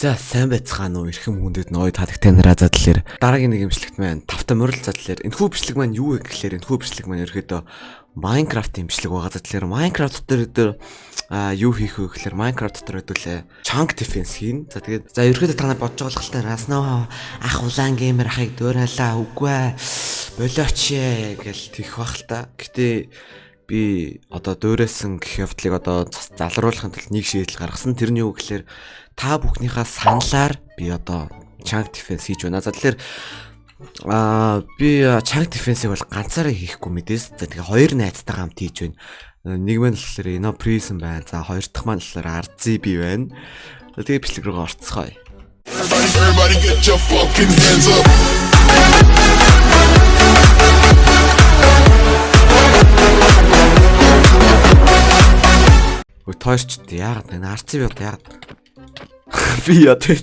За, сайн байцгаана уу, эрхэм хүндэт ной талагтай нараа. За, тэгэхээр дараагийн нэг имжлэгт маань тавтай морил. За, тэгэхээр энэхүү бичлэг маань юу вэ гэхлээр энэхүү бичлэг маань ерөөдөө Minecraft имжлэг байгаа. За, тэгэхээр Minecraft дээр өдөр юу хийх вэ гэхлээр Minecraft дээр хэдүүлээ Chunk Defense хийн. За, тэгээд за ерөөдөө та нар бодож байгаа л та Раснаа ах улаан gamer ахыг дуурайлаа, үгүй ээ, болооч ээ гэл тийх бах л та. Гэтэ би одоо дуурайсан гэх явдлыг одоо залруулахын тулд нэг шийдэл гаргасан. Тэр нь юу гэхлээр та бүхнийхээ саналаар би одоо Chunk Defense хийж байна. За, тэгэхээр би Chunk Defense-ийг бол ганцаараа хийхгүй мэдээс. За, тэгээ хоёр найзтайгаа хамт хийж байна. Нэг маань болохоор Ino Prison байна. За, хоёр дахь маань болохоор RZB байна. За, тэгээ бичлэг рүү орцгоё. Everybody, everybody get your fucking hands up. Өө, тойрч яагаад энэ RZB одоо яагаад би одоо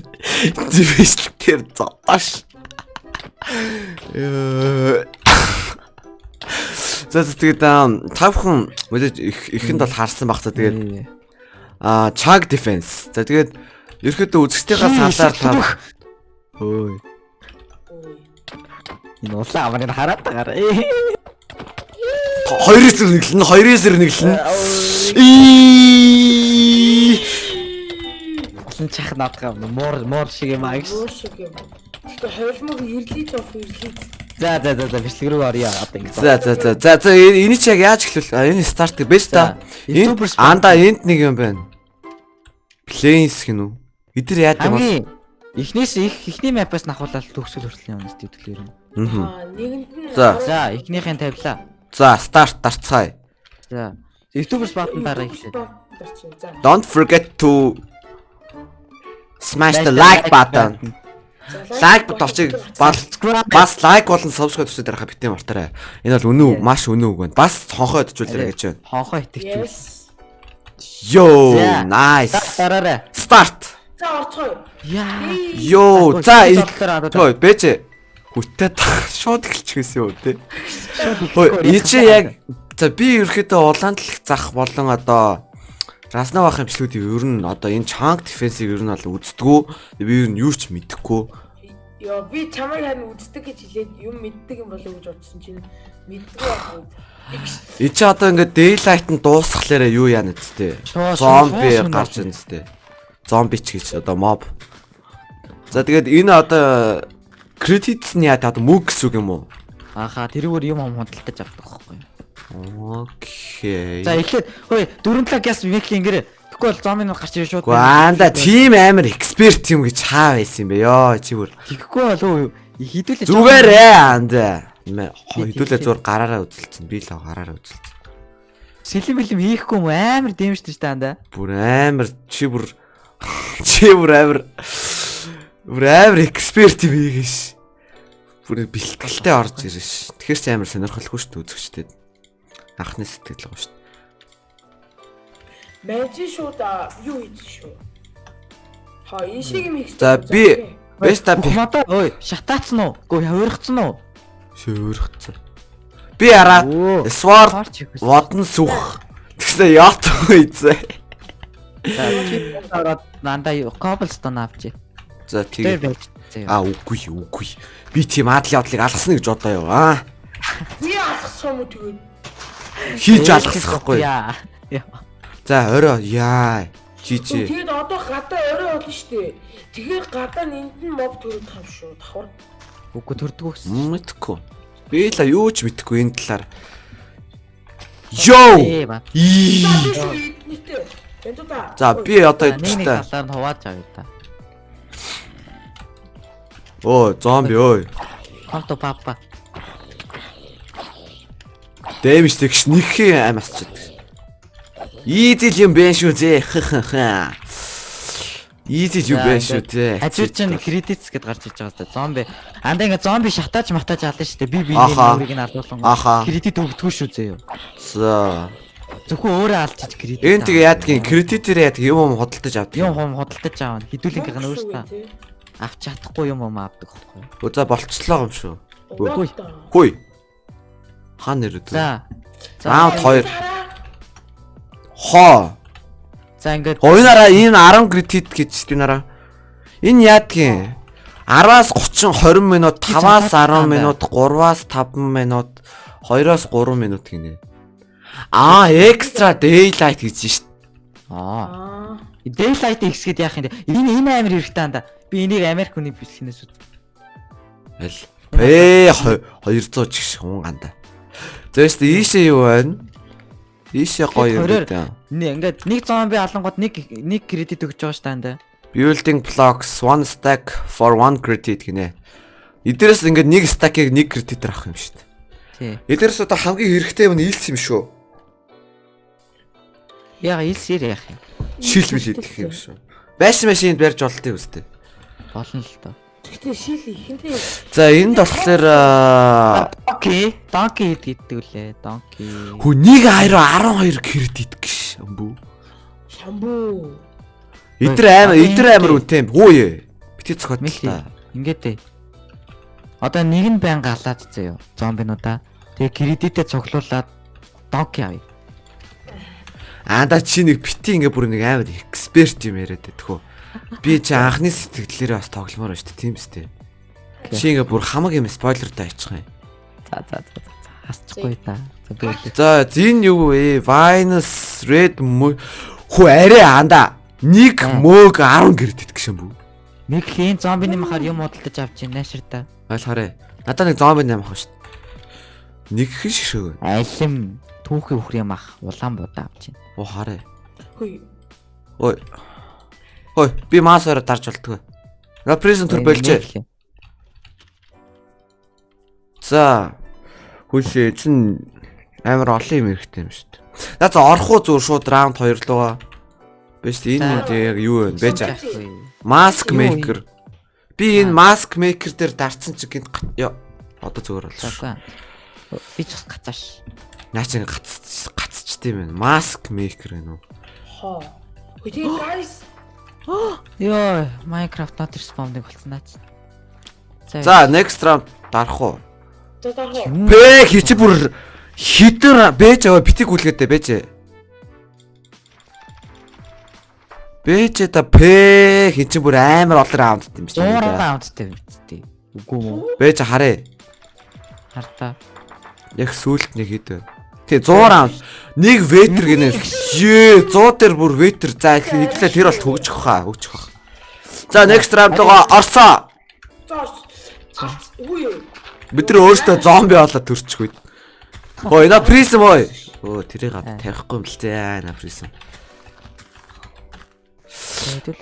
бичлэг дээр зовоош. Ёо. За, тэгээд та бүхэн мэдээж ихэнд бол харсан баг. За, тэгээд Chunk Defense. За, тэгээд ерөөхдөө үзэгчдийнхаа саналаар та Хөөе. Энэ улаан амрыг хараад байгаа. Хоёрын эсрэг нэглэн, хоёрын эсрэг нэглэн. Ии. Улан чах наадгаа муур муур шиг юм аа гэж. Муур шиг юм. Гэхдээ хойлмог ирлийз оф ирлийз. За, бичлэг рүү оръё одоо ингэ. За, энийг чи яг яаж эхлүүл? Энэ старт бэж та. Энэ YouTubers анда энд нэг юм байна. Plains гэнэ үү? Эдгээр яад юм бол? Хамгийн эхнээс их эхний map аас нахуулаад төгсгөл хүртэл явна шүү дээ юм. Аа. Аа, нэгэнд нь За. За, эхнийхээ тавилаа. За, старт дарцгаая. За. YouTubers button дараа эхлэв. Дарчих. За. Don't forget to smash the like button. Like товчийг бас like болон subscribe төсөө дарахаа битэн мартаарай. Энэ бол үнэн, маш үнэн үг байна. Бас цонхоо идэвхжүүлээрэй гэж байна. Хонхоо итгэжүүл. Yes. Yo, За. nice. Дараарай. Start. За, орцгоё. Яа. Yo, за. Зодлоор Төө бэж. Хүтээ шууд эхэлчихсэн юм те. Хөөе, энэ чи яг за би ерөөхдөө улаан талх зах болон одоо Раснаа бах имжлүүдийг ер нь одоо энэ Chunk Defense-ийг ер нь бол үздэггүй. Би ер нь юу ч мэдэхгүй. Йоо, би чамайг харин үздэг гэж хэлээд юм мэддэг юм болов уу гэж бодсон чинь мэддэггүй байх. Энэ чи одоо ингээд daylight нь дуусхалаараа юу яана зү? Зомби гарч ирнэ зү. Зомби ч гэж одоо mob. За, тэгээд энэ одоо credits нь яа, одоо мөнгө гэсэн үг юм уу? Аха, тэрүүгээр юм хум худалдаж авдаг байхгүй юу? Okay. За, эхлээд хөөе, дөрөв талаа гяс мекли ингэрэ. Тэгэхгүй бол зомби нь гарч ирж шууд. Гэхдээ анда тийм амар expert юм гэж хаа байсан юм бэ? Йоо, чи бүр Тэгэхгүй бол өө хідүүлээ. Зүгээр ээ, анда. Хэдүүлээ зур гараараа үзэлцэн. Би л гараараа үзэлцэн. Сэлэм бэлэм хийхгүй юм амар дэмждэг шүү дээ анда. Бүр амар чи бүр амар expert юм хийгээш. Бүр бэлтгэлтэй орж ирнэ ш. Тэгэхээр чи амар сонирхолтой шүү дээ үзэгчдэд. Анхны сэтгэл байгаа шүү дээ. Мажи шууд юу хийсэн шүү. Ха, энэ шиг юм хийх. За, би Беста Бүх модоо ой шатаацсан уу? Үгүй, хувиргацсан уу? Шөөрөгцөн. Би араа sword Орч их. водон сүх. Тэгсэн яат үйзээ. За, чи ороод нандаа cobblestone авчи. За, Тэр тэгээ. байж. Заяа. А, үгүй, үгүй. Би тийм адал явдлыг алгасна гэж бодоо юу аа. Би алгасан юм уу тэгээд? Хийж алгасахгүй. Яа. Яа. За, орой яа. Чи чи. Тэгээд одоо гадаа орой болно шүү дээ. Тэгэхээр гадаа энд нь mob төрөд юм шүү. Давхар. Үгүй, төрдгөө гэсэн. Мэдхгүй. Би л юу ч мэдэхгүй энэ талаар. Йоо. Ээ ба. Ии. За, би шүү эднийтэй. Бентута. За, би одоо Нэг нэг идчихтэй. талаар нь хувааж авъя та. Оо, зомби ой. Come to papa. Дэмэж тэгш нэгхэн ам асчиад. Easy л юм бэ шүү зээ. Easy л юм бэ шүү зээ. Хажуу чинь credits гэд гарч иж байгаа сте. Зомби. Андаа ингээ зомби шатааж матааж ална шүү дээ. Би биений Аха. нүрийг нь алуулсан. Аха. Кредит өгдөггүй шүү зөө. За. Зөвхөн өөрөө алчиж кредит. Энэ тэгээ яадгийн кредитээр яадаг юм юм худалдаж авдаг. Юм хум худалдаж авна. Хідүүлэнкийнх нь өөртөө авч чадахгүй юм юм авдаг байхгүй юу? Өө, за, болцлоо юм шүү. Үгүй. Хүй. Хаан нэр үү? За. Раунд 2. Хоо. За, ингээд Хоёнараа энэ 10 кредит гэж тийм нараа. Энэ яадгийн 10-аас 30 20 минут, 5-аас 10 минут, 3-аас 5 минут, 2-оос 3 минут гинэ. Аа, extra daylight гэж шít. Аа. Аа. Daylight X гээд яах юм бэ? Энэ амар хэрэгтэй анда. Би энийг Америк хүний бичлэгнээс үз. Аль. Ээ 200 ч гэх хүн ганда. За яст ийшээ юу байна? Ийшээ гоё юм байна. Ингээд нэг зомби алангууд нэг кредит өгч байгаа шүү дээ анда. Building blocks one stack for one credit гинэ. Эдгээрээс ингээд нэг stack-ыг нэг кредитээр авах юм шүү дээ. Тий. Эдгээрээс одоо хамгийн хэрэгтэй юм нь илс юм шүү. Яг илсээр яах юм? Шил мэл идэх юм шүү. Байшин машинд барьж болтыг юм үстэй. Болно л доо. Тэгтээ шил ихэнтэй. За энд болохоор Donkey, donkey гэдэг үлээ. Donkey. хүү 1 2 12 кредит гэж өмбүү. Шамбу. Эдэр амар эдэр амар үнэтэй юм. Хүү ээ. Бити цохот Мэлхий. та. Ингээд ээ. Одоо нэг нь байн галаад заяо. Зомбинуудаа. Тэгээ кредитээ цуглуулад donkey авъя. Аанда чи нэг бити ингээ бүр нэг амар эксперт юм яриад байдаг хөө. Би чи анхны сэтгэлээрээ бас тогломоор байна шүү дээ, тийм үстэй. Чи ингээ бүр хамаг юм spoiler тай ачих юм. За. Хасчихгүй та. За би За зин юу вэ? Vines Red хүү арай анда нэг мөөг 10 кредит гэж юм бүү. Нэг л энэ зомбины махаар юм худалдаж авч ийн наашир та. Ойлгохорой. Надаа нэг зомби нямах шүү дээ. Нэг хэн шишээг. Алим түүхий үхрийн мах улаан будаа авч ийн. Оо хараа. Хөөе. Ой. Ой, би маусаараа дарж болтгоо. На prison төр болжээ. За. Хүлээ чин амар олон юм хэрэгтэй юм шүү дээ. Наа за орох уу зүгээр шууд раунд 2 руугаа. Биш энэ юм яг юу вэ? Бэж. Mask maker. Би энэ mask maker дээр дарцсан чи гинт ёо. Одоо зүгээр боллоо. За. Би ч бас гацааш. Наа чи гац гацчт юм байна. Mask maker гэнэ үү? Хоо. Хөөе тэгээ guys. Йоо, Minecraft not responding болсон наач. За next round дарах уу? За дарах уу? Бэ хичи бүр хитэр бэж аваа битиг хүлгээдэ бэж. Бэж та пэ хин чи бүр амар олон раундт юм шиг. 100 раундтай үсттэй. Үгүй мүү? Бэж харъя. Хартаа. Яг сүүлд нэг хэд вэ? Тий 100 раунд. Нэг ветер гинэ. Ее 100 дээр бүр ветер. За хэдлээ тэр бол төгжих хаа, хөгжих хаа. За next round руугаа орсоо. За. Үгүй юу? Бид нар өөрсдөө зомби болоод төрчихгүй. Хөөе, на prism ой. Өө тэрийг тавихгүй юм л зээ, на prism.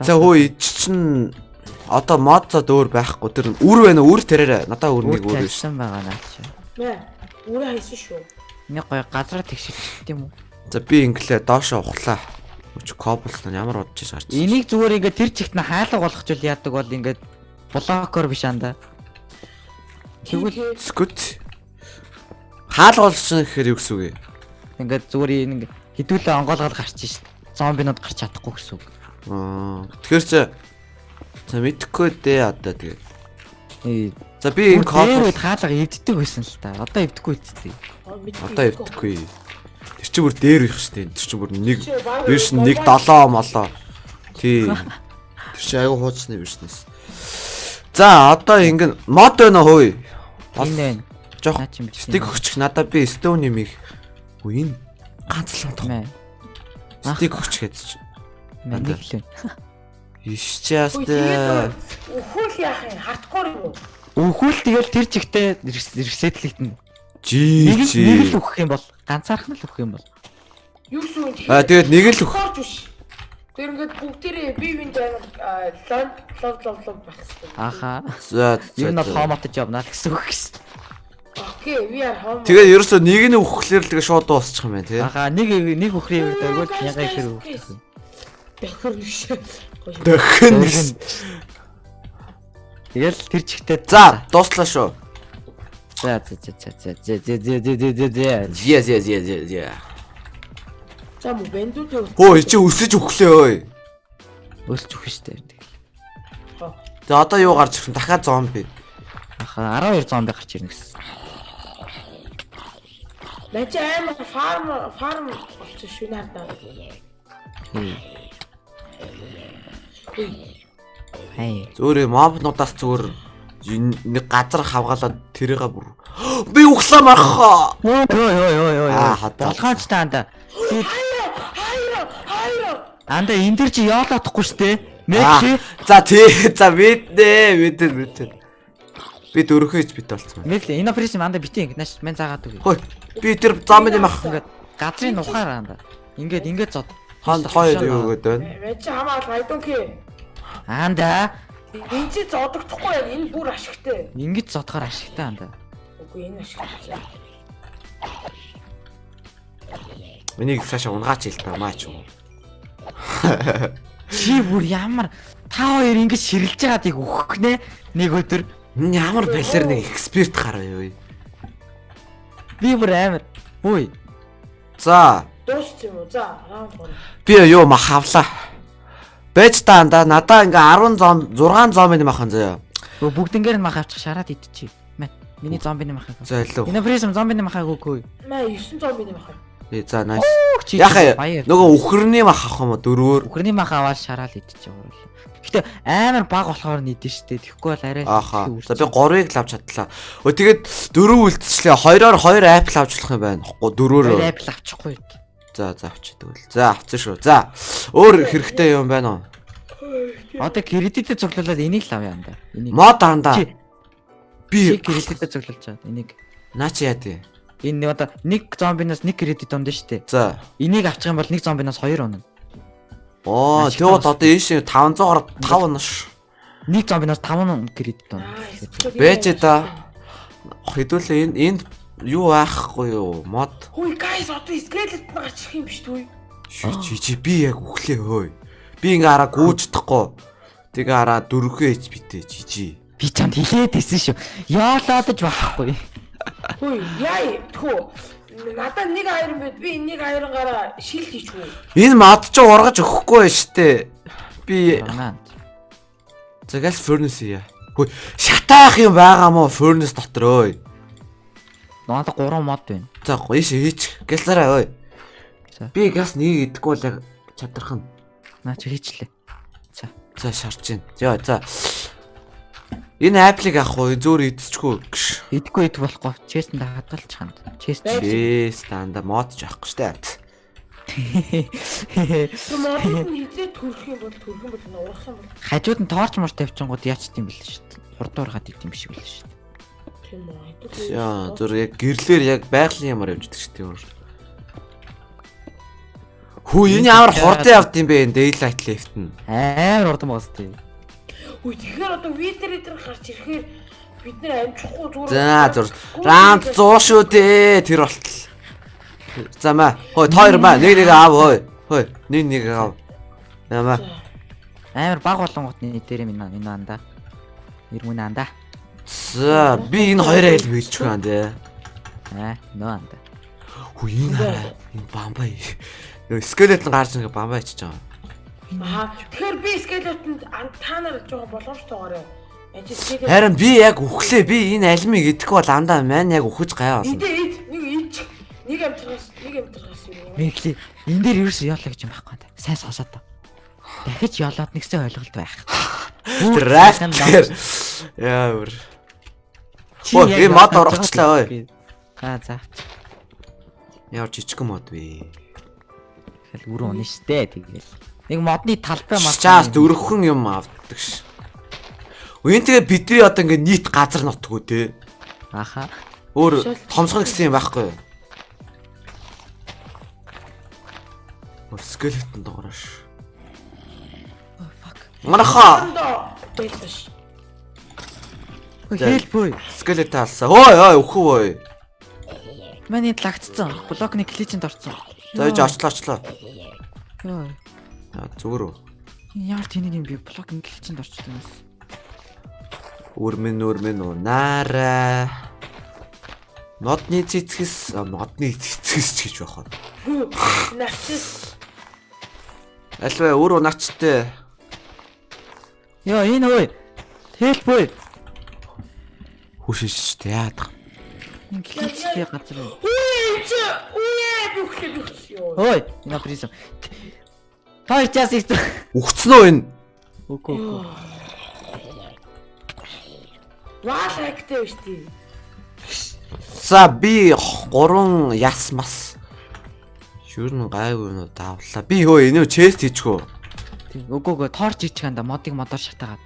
За хөөе, чин одоо mod зод өөр байхгүй. Тэр үр байна уу? Үр тэрээр надаа үр нэг үр биш. тавьсан байгаа наач. Мэ. Үрээ хайсан шүү. Нэг гоё газраа тэгшилчих юм уу? За би инглээ доошоо ухлаа. Өч cobblestone ямар удаж гарч. Энийг зүгээр ингээд тэр чигт нь хаалга болгочвол яадаг бол ингээд блокоор биш андаа. Тэгвэл Скүт. Хаалга болсон гэхээр юу гэсэн үг вэ? Ингээд зүгээр энэ хідүүлээ онгоолгол гарч шít. Зомбинууд гарч чадахгүй гэсэн үг. Аа тэгэхээр чи за мэдхгүй дээ одоо тэгээд. Ээ. За би энэ Дээр cobble үед хаалга эвддэг байсан л та. Одоо эвдэхгүй үсттэй. одоо эвдэхгүй. Тэр чи бүр дээр их штэ. Тэр чи бүр нэг version 1 7 молоо. Тий. Тэр чи айгу хууцны version-ээс. За одоо ингэн mod байна уу хөөе? Энэ байна. Жох Наа чи юм stick өгчих надаа би stone юм их. Үгүй энэ ганц л том. Мэ. Stick өгчих гэж чи. Мэ нэг л байна. Ишчээстэй. Өхөөл яах юм? Hardcore юм уу? Үхүүл тэгэл тэр чигтээ reset лэгдэнэ. Жи Нэг л жи. нэг л үхэх юм бол ганцаархан л үхэх юм бол. Юу гэсэн үг юм? Аа тэгээд нэг л үх. Hardcore биш. Тэр ингээд бүгдээрээ бие биендээ амар love love love love байх хэрэгтэй. Аха. За Ер нь бол за. хомотож явна л гэсэн үг гэсэн. Okay, we are homo. Тэгээд ерөөсөө нэг нь үхлээр л тэгээ шууд дуусчих юм байна тий. Аха нэг нэг үхрийн үед өгвөл яга ихэр үхэх. Бохор нэгш. Дөхөн. Тэгэл тэр чигтээ За дууслаа шүү. За за за за за за за за за за за за. Yes yes yes yes yes. За мө бэндүүд Хөө чи өсөж үхлээ ой. Өсч үхэх штэ. Тэгэл. За одоо юу гарч ирэх юм? Дахиад зомби. Аха 12 зомби гарч ирнэ гэсэн. Наа чи амар farm болчих шүү нардаа. Хай. Зөөр mob нуудаас зүгээр нэг газар хавгаалаад тэрийг бүр би үхлээ мархаа. Йоо ёо ёо ёо. Аа, хадаа. Болгоомж та анда. Би Хайра! Хайра! анда энэ дэр чи яолоодохгүй штэ. Аа, Мэг За тий за мэднэ мэдэн мэдэн. Би дөрөхөөж бит болцсон. Мэг энэ призм анда бити ингэ нааш мен заагаад үгүй. Хой би тэр зомбины мах Ингээд газрын нухаар анда. Ингээд ингээд зод. хонд хоёр юу өгöd байна. Мэн чи хамаал I don't care. Анда Энэ чи зодогдохгүй яг энэ бүр ашигтай. ингэж зодохоор ашигтай анда. Үгүй энэ ашигтай. Энийг цаашаа унгаач хэл та маач юм. Чи бүр ямар та хоёр ингэж ширэлж байгаадыг өгөх нэ нэг өдөр Энэ ямар балер нэг эксперт гараа юу. би бүр амар. Үй За Дууссан юм уу? За, раунд 3. би юу мах авлаа. Бэж та анда надаа ингээ 10 зом 6 зомбины махан заяа. Өө бүгднгээр нь мах авчих шараад идчихье. Мэ миний зомбины махыг. За илүү. Энэ призм зомбины махыг өгөхгүй. Мэ 9 зомбины мах. Э, За nice. Чи Яхаа баяр. нөгөө үхэрний мах авах юм уу дөрвөөр? Үхэрний мах аваад шараал идчихье гурлаа. Гэтэ амар баг болохоор нь идэн штэ. Тэгэхгүй бол арай Ааха. их За би 3-ыг л авч чадлаа. Өө тэгээд дөрөв үлдчихлээ. Хоёроор хоёр apple авч болох юм байна. Хохгүй Хоёр дөрөөр. apple авчихгүй. За за авч тэгвэл. За авсан шүү. За өөр хэрэгтэй юм байна уу? Одоо кредитээ цуглуулад энийг л авъя анда. Энийг. Мод андаа. Чи Би чи кредитээ цуглуулж чад. Энийг. наа чи яа тий. Энэ нэг одоо нэг зомбинаас нэг кредит ундаа штэ. За. Энийг авчих юм бол нэг зомбинаас хоёр унана. Оо Ашигтай тэгвэл бас. одоо ийш 500-аар 5 унаш. Нэг зомбинаас 5 кредит унана. Бэж да. Хэдүүлээ энэ энд юу байхгүй юу? Мод. Хүй guys одоо скелет нь гарч ирэх юм биш үү? Чи чи чи би яг үхлээ хөөе. Би ингээ хараа гүйж чадахгүй. Тэгээ хараа дөрөхөө ич битээ чи чи. Би чамд хилээд байсан шүү. Яолоодож болохгүй. Хүй яа тхүү. Надад нэг iron байд. Би нэг iron гараа шилт хийчихв. Энэ мод чи ургаж өгөхгүй байж тээ. Би Наа. загас furnace яа. Хөөе шатаах юм байгаа мó furnace дотор ой. Надад 3 мод байна. За ийш хийч. Гэлзараа ой. За. Би газ нэг идэхгүй бол яг чадрах нь. Наа чи хийчлээ. За. За шарж гин. За за. Энэ apple ыг авах уу? Зөөр идчихгүй гш. Идэхгүй идэх болохгүй. Chest энд хадгалж ханд. Chest. Чээс дандаа мод ч авахгүй штэ. Тэр модод нь хизээ төрөх юм бол төрөх юм бол урах юм бол Хажууд нь torch мор тавьчингууд яач тийм бэл шүү дээ. Хурдуургаад идэм шиг бэл шүү дээ. тийм үү. Яа, зүр яг гэрлэр яг байгалийн ямар явж идэг штэ өөр. Хүү энэ ямар хурдан явд юм бэ энэ daylight left нь. Амар хурдан боос тийм. Үгүй тэгэхээр одоо wither дээр гарч ирэхээр бид нэр амжихгүй зүгээр. За зүр раунд 100 шүү дээ тэр болтол. За маа. Хой тойр маа нэг нэг аав хой. Хой нэг нэг аав. Ямаа. Амар баг болонгот нэг дээр юм энэ энэ анда. Ирмүн анда. За би энэ хоёроо хэл билчих юм дээ. Аа, нөө анда. Хүү энэ хараа энэ бамбай. Нөө скелет нь гарч ингээ бамбай ичиж байгаа. Аа тэгэхээр би скелетонд та нар жоохон боломжтойгоорой. Энд чи скелет. Харин би яг үхлээ. Би энэ алимыг идэхгүй бол андаа мань яг үхэж гай болно. Идэ ид нэг ич нэг амтрахаас нэг амтрахаас юм. Мэглээ. Энэ дээр ерөөсөө яолоо гэж юм байхгүй анда. Сайн сонсоод та. Дахиж яолоод нэгсэн ойлголт байх. Тэр рафт дээр яа бүр. Ой, би мод оргочлаа, ой. Аа за. Ямар жижигхэн мод вэ? Тэгэл өрөө унаа штэ тэгэл. Нэг модны талбай мод. Чаас дөрвөн юм авдаг ш. Үн тэгээ бидний одоо ингээ нийт газар нутгүй те. Аха. Өөр томсгол гэсэн юм байхгүй юу? Өөр скелетэн дуураш. Oh fuck. Манаха Дэлтэш. Хэл бүй. скелет алсан. Ой ой үхв ой. Миний лагцсан. Блокны гличэнд орсон. За иж очлоо очлоо. Йоо. За зүгээр үү. Ямар тэнэг юм би блокны гличэнд орчихсон юм. Өрмөн өрмөн унаараа. Модны цэцгэс модны цэцгэс ч гэж байх уу. Нарцис. Альва өөр унаачтай. Йоо энэ ой. Хэл бүй. Хүшээш штэ яадаг. Энэ гличтэй газар. Үе чи үе би үхлээ би үхсэн ёо. Ой, энэ призм. Хоёр час их. Үхсэн үү энэ? Үгүй үгүй. Wall hack-тэй биш тий. За би 3 яс мас. Юу н гайгүй юм давлаа. Би хөө энэ chest хийчихв. Тийм. Үгүй үгүй torch хийчих анда модыг модоор шатаагаад.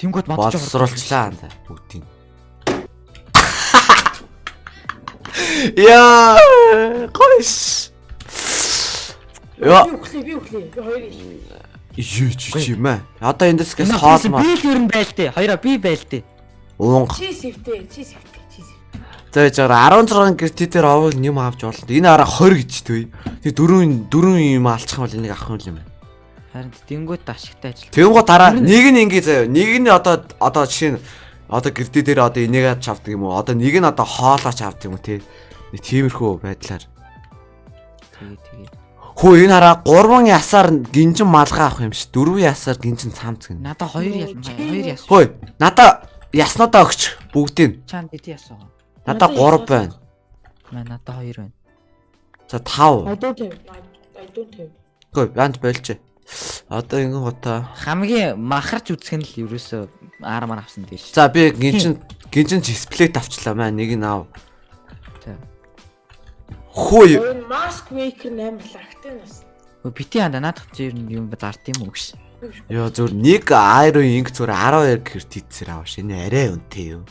Тэнгүүд мод ч Боловсруулчлаа анда бүгдийг. Яа, гойш. Яа, Би өглөө, би өглөө. Би хоёр их. юу чи чи мэ. Одоо эндээс гэс хоол маа. Би л ер нь байлтээ. Хоёроо би байлтээ. Уунга. Чи сэвтэй, чи сэвтэй, чи сэвтэй. За яж байгаа 16 гэртээр овог юм авч болно. Энэ араа 20 гэж төе. Тэг дөрөв дөрөв юм алчих юм бол энийг авах юм байна. Харин тэнгүүд ашигтай ажил. Тэнгуу дараа нэг нь ингээ заяа. Нэг нь одоо жишээ нь одоо гэрдээ дээр одоо энийг авч авдаг юм уу? Одоо нэг нь одоо хоолооч авдаг юм уу те? Нэг тиймэрхүү байдлаар. Тэгээ тэгээ. Хөө энэ хараа 3 ясаар гинжин малгай авах юм шиг. 4 ясаар гинжин цамц гинэ. Надаа хоёр яс хоёр яс. Хөөе, надаа яснуудаа өгч бүгдийг. Чаанд эд яс байгаа. Надаа 3 байна. Маа надаа хоёр байна. За 5. I don't have. I don't have. Хөөе, банд болж. Одоо ингэн гутаа. Хамгийн махарч үзэх нь л ерөөсөө армаар авсан дээр ш. За би гинжин дисплейт авчлаа маа нэг нь ав. За. Хөөе. Энэ mask maker 8 лагтай нас. Өө бити анда наадах чи ер нь юм зард юм уу гэж. Йоо зүр нэг Iron Ink зүр 12 кредитсээр аваш. Энэ арай үнэтэй юу?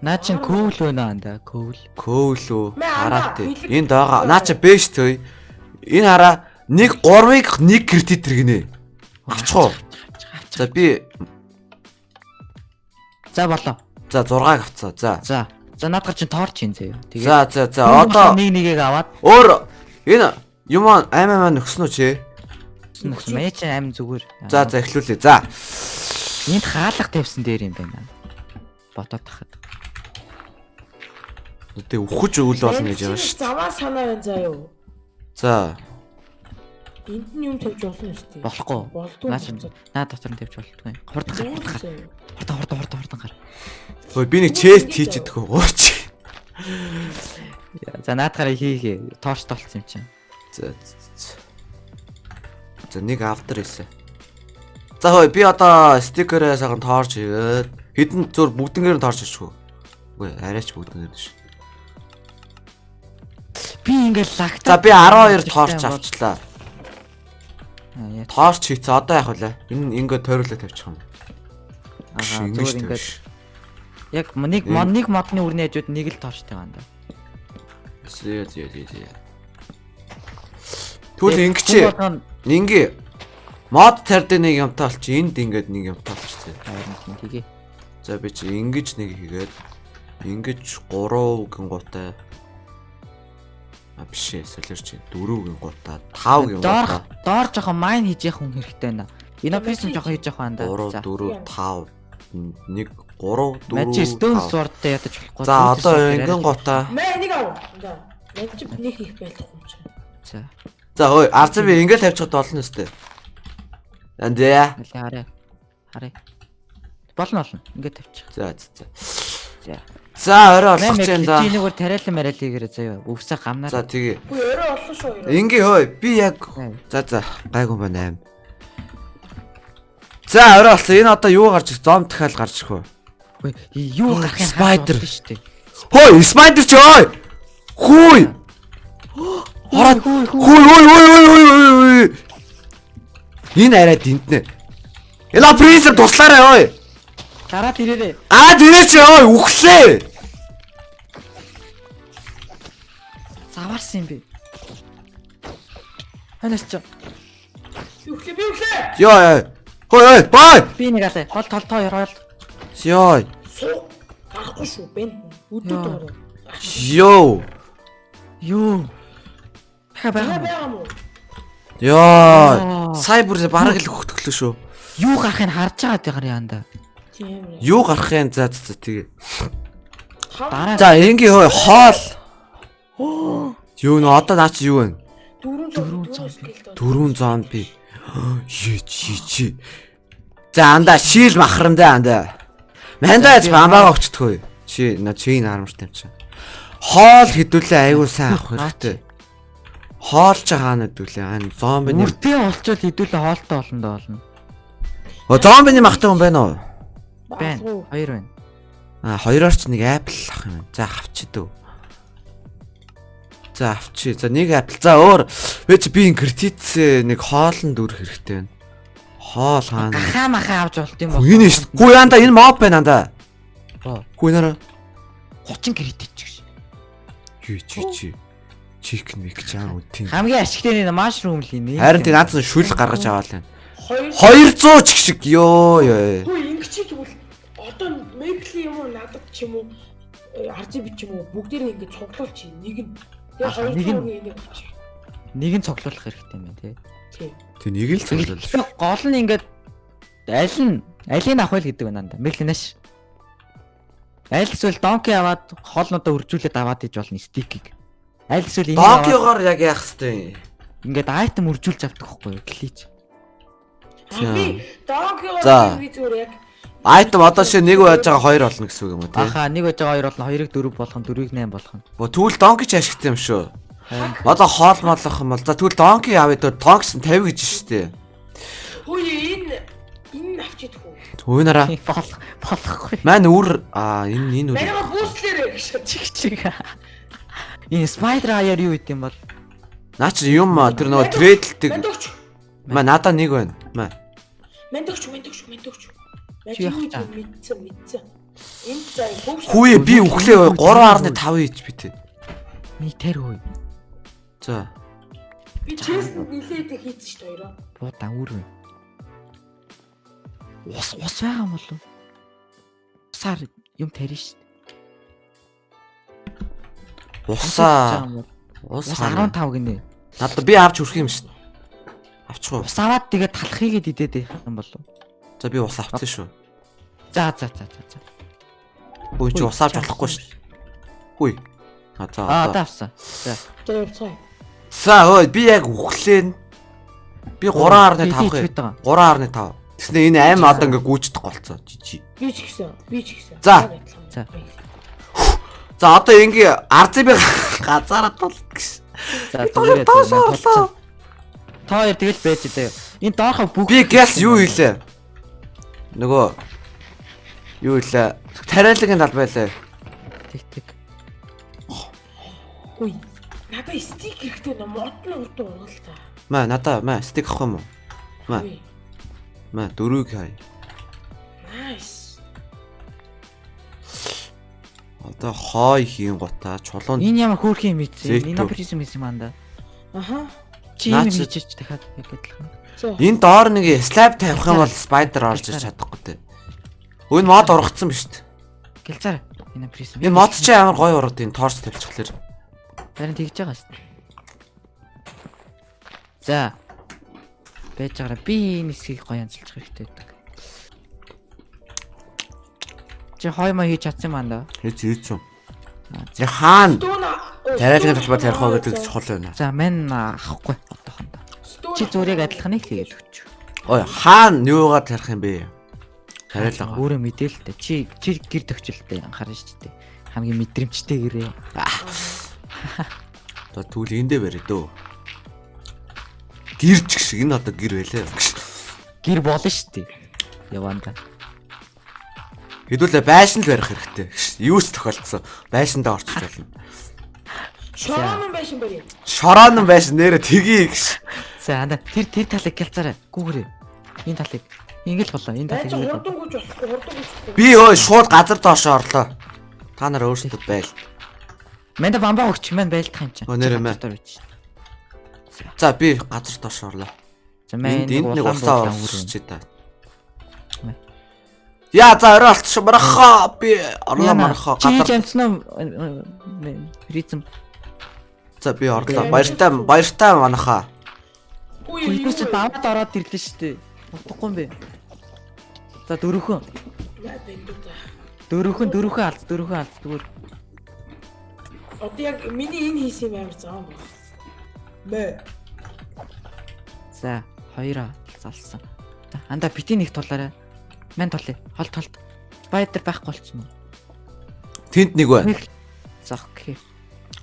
Наа чин коул байна анда коул. Көөлөө Мэ, анда, хараатай. бэлэг- Энд байгаа. Наа чи бэш төй. Энэ хараа нэг 3-ыг 1 кредит гинэ. Авчих уу? За би За болоо. за 6-ыг авцаа. За. За. За наадах чин торч хийн заяа. Тэгээ. За за за одоо нэг нэгийг аваад өөр энэ юм аймаа маань өгсөн үү чи? нүхсэн. Мэ чин аим зүгээр. За за эхлүүлье. За. Энд хаалга тавьсан дээр юм байна. Ботоод тахад. Тэ үхэж өгөл болно гэж байна шүү. Заваа санаа байна заа юу. За. Энд нь юм тавьж болно үстэй. Болохгүй. Болдгүй. Наа чин наа дотор нь тавьж болтгүй. Хурдан гар хурдан гар. Хурдан хурдан хурдан хурдан гар. Хөөе би нэг чест хийж идэх үү? Ууч. За наадахаараа хийхээ. Торч толцсон юм чинь. За за, за. За нэг автор хийсэн. За хөөе би одоо стикерээ сайхан тоорч хийгээд хэдэн зүр бүгднгээр нь тоорч хийчихв. Үгүй арайч бүгднгээр нь ш. Би ингээл лагтаа. За би 12 тоорч авчлаа. Аа, яа. Тоорч хийцээ одоо яах вэ? Энэ ингээ тойруулаад тавьчих юм. Аа, Ингэж зүгээр ингээд тавьш. яг нэг мод нэг модны үрний хажууд нэг л торчтой байна да. Зэ зэ зэ зэ. Тэгвэл ингэчээ. Ингээ мод тард нэг юмтай болчих. Энд ингээд нэг юмтай болчих. Харин тгий. За би чи ингэж нэг хийгээд ингэж 3 гин гутай А биш ээ, солиорч 4 гин гутаа, 5 гин Доор гутаа, доор жоохон майн хийж явах хүн хэрэгтэй байна. Инописм жоохон хийж явах байна да. 3 За. 4 5 1 3 4 Мачи stone sword-тай ядаж болохгүй. За Зүүн одоо sword дээр ингэн арай- гутаа. Мэ энийг ав. Да. Мэн чи нэг их байлгүй юм чи. За. За хөөе, арц би ингэ тавьчихад болно өстэй. Андаа. Нэлээ хараа. Хараа. Болно болно. Ингээд тавьчих. За за за. За. За орой Мэ болох юм да. чи энэгээр тариалан мариал хийгээрэй заяа. Өвсө гамнаар. За тэгээ. Үгүй орой олон шүү хоёр. Ингээ хөөе, би яг Ай. за за гайгүй байна 8. За орой болсон. Энэ одоо юу гарч ирэх? Зом дахиад гарч ирэх үү? Үгүй, юу гарах юм Spider. шүү дээ. Хөөе, spider чи ой. Хүй. Хороод Хүй, хүй, хүй хүй хүй хүй хүй хүй хүй. Энэ арай дэнтнэ. Эла принцип туслаарай ой. Гараад ирээрэй. Аа тэрээ чи ой үхлээ. Заваарсан юм би. Ханаас чи. Би өглөө би өглөө. Йоо ёо. Хөөе ой бай. Би нэг алаа. Хол тол тоо хоёр. Йоо. Суу. Гарахгүй шүү. Бэн. Өдөө Йоо. доор. Йоо. Юу? Дахиад Байгаа байгаа юм. байгаа юм уу? Йоо. Сая бүр бараг л өгтөглөө шүү. Юу гарахыг харж байгаа тэр яанда. Тийм ээ. Юу гарах юм за за за тэгээ. Дараа За ингээ хөөе хоол. Юу нэ одоо наа чи юу вэ? Дөрвөн Дөрвөн зомби. зомби. Дөрвөн зомби. Юу чи чи. За андаа шийл махрамдаа андаа. Мандаа бамбаага өгчдгөө. Чи на чи энэ харамжтай юм чи. Хоол хэдүүлээ айгуу сайн авах хэрэгтэй. Хоол чи хаана хэдүүлээ? Аа зомбины. Үрдээ олчвол хэдүүлээ хоолтой болно доо болно. О зомбины махтай хүн байна уу? Байна. Хоёр байна. А хоёроор ч нэг apple авах юм. За авчи дөө. За авчи. За нэг apple. За өөр би чи би кредит нэг хоолнд өрөх хэрэгтэй байна. Хоол хаана? Гахаа махаа авч болт юм бол. Энэ ш. Хүү янда энэ mob байна анда. Оо. Хүү нараа. 30 кредит ч гэж. Юу чи чи. Chicken мик чам үтин. Хамгийн ашигтай нь mushroom л юм. Харин тийм наадсан шүл гаргаж аваад л байна. Хоёр 200 ч гişиг ёо ёо. Хүү ингэ чи тэгвэл одоо Мекли юм уу надад ч юм уу RGB ч юм уу бүгдээрээ ингэ цуглуул чи нэг нь тэгээ Аха, 200 нэг нь. төгрөг энийг авчих. Нэг нь цуглуулах хэрэгтэй юм байна тий. Тий. Тэг нэг л цуглуул. Гол нь ингээд аль нь алийг авах вэ гэдэг байна даа. Мэлнэш. Аль эсвэл donkey аваад хоолнуудаа үржүүлээд аваад иж болно stick ийг. Аль эсвэл энийг аваад Donkey гоор яг яах хэвтэй юм. ингээд item үржүүлж авдаг байхгүй юу? Glitch. А би donkey гоор За. би зүгээр яг Item одоо ши нэг байж байгаа хоёр болно гэсэн үг юм уу тий? Аха, нэг байж байгаа хоёр болно, хоёрыг дөрөв болгоно, дөрвийг 8 болгоно. Бо тэгвэл donkey ч ашигтай юм шүү. Одоо хоол молох юм бол за тэгвэл donkey авъя дөө donkey ч 50 гэж штэ. Хүү энэ энэ авчид хүү. Хөөе нараа. Болох болохгүй. Маань үр аа энэ энэ үр. Манайга бүүслээрээ гэж. Чиг чиг. Энэ spider аяар юу гэдэм бол? Наа чи юм тэр нөгөө трейдэлдэг. Мандогч. Маа надаа нэг байна. Маа. Мандогч, мандогч, мандогч. Чи яах Манд чаа? мэдсэн, мэдсэн. Энд за хөвш. Хүүе би үхлээ 3.5 HP тэ. Миний тэр хөө. За. Би chest энд нилээд хийсэн шүү дээ хоёроо. Буудан үр вэ. Ус ус байгаа юм болов? Усаар юм тарина шүү дээ. Усаа. Ус Ус 15 гинэ. Надад би авч хүрэх юм шүү. Авчих уу? Ус аваад тэгээд талах хийгээд идээд байх юм болов? За би ус авчихсан шүү. За за за за за. Хөөе чи ус авч болохгүй шүү. Хөөе. А за Аа одоо одоо. авсан. За. За явцгаа. За өө би яг үхлээ. Би 3.5 байгаа. 3.5. Тэгснэ энэ аим одоо ингээ гүйждэх болцоо. Жижи. Би ч гэсэн, би ч гэсэн. За. Яг адилхан. За. За одоо ингээ RGB газараа тул гэж. За Хоёр зүгээр доош орлоо. Та хоёр тэгэл байж дээ. Энэ доорхоо бүх Би гяс юу хийлээ? Нөгөө юу хийлээ? Тариалангийн тал байлаа. Тэг тэг. Хүй. Надаа stick хэрэгтэй нөө мод нь урд ургал та. Маа надаа маа stick авах юм уу? Маа Хүй. маа дөрвийг хай. Nice. Одоо хой хийн гутаа чулуун Энэ ямар хөөрхөн юм ийцэн. Зэтүү. Энэ призм хийсэн юм анда. Аха. Чи юм Наа чи- хийчихэж дахиад яг адилхан. За. Энэ доор нэг slab тавих юм бол spider орж ирж чадахгүй те. Өө энэ мод ургацсан биз дээ. Гэлзаар энэ призм. Энэ мод чи амар гоё ургад энэ торч тавьчихлаар. Харин тэгж байгаа шүү дээ. За. Байж байгаараа би энэ хэсгийг гоё янзалж хэрэгтэй байдаг. Чи хой ма хийж чадсан юм анда. Хийж хийж юм. Аа, за. Яг хаана Stone тариалангийн талбай тарих уу гэдэг чухал байна. За мань авахгүй одоохондоо. Чи зүгээр яг адилханыг хийгээд өгч. Ой хаана юугаар тарих юм бэ? Тариалангаа. Өөрөө мэдээлэлтэй. Чи чи гэр төгчлөлтэй анхаарна шүү дээ. Хамгийн мэдрэмжтэй гэрээ. За тэгвэл эндээ барь дөө. Гэр ч гэх энэ одоо гэр байлаа. Гэр болно шүү дээ. Яванда. Хэдүүлээ байшин л барих хэрэгтэй. Юу ч тохиолдсон. Байшиндаа орчиж болно. Шорон байшин барь. Шорон байшин нэрэ тгий гэж. За анда тэр тэр талыг гялцаарай. Гүүгээрээ. Энэ талыг. Ингээл болоо. Энэ талыг Байж ингээл болоо. хурдан гүйж болохгүй, хурдан гүйж болохгүй. Би өө шууд газар доош орлоо. Та нар өөрсдөө байл. Мэнда бамбаа өгч мэн байлдах юм чинь. Өө, нэрээ мэ. Газар доор байж. За би газар доош орлоо. За мэн Энд энд нэг усаа орсч та. Мэ. Яа за орой болчих мархаа би орлоо мархаа Чи газар. амтсан уу? Призм. За би орлоо. Баяртай баяртай манахаа. Хүй Хөлбөс чи даваад ороод ирлээ шүү дээ. Утгагүй юм бэ. За дөрөвхөн. Наа бэндүү та. Дөрөвхөн дөрөвхөн алц дөрөвхөн алц зүгээр. Одоо яг миний энэ хийсэн юм амар зам байна. Мэ. За хоёроо залсан. За анда бити нэг тулаарай. Мэн тулъя. Холт холт. Spider байхгүй болчихно. Тэнд нэг байна. Нэг. За окей.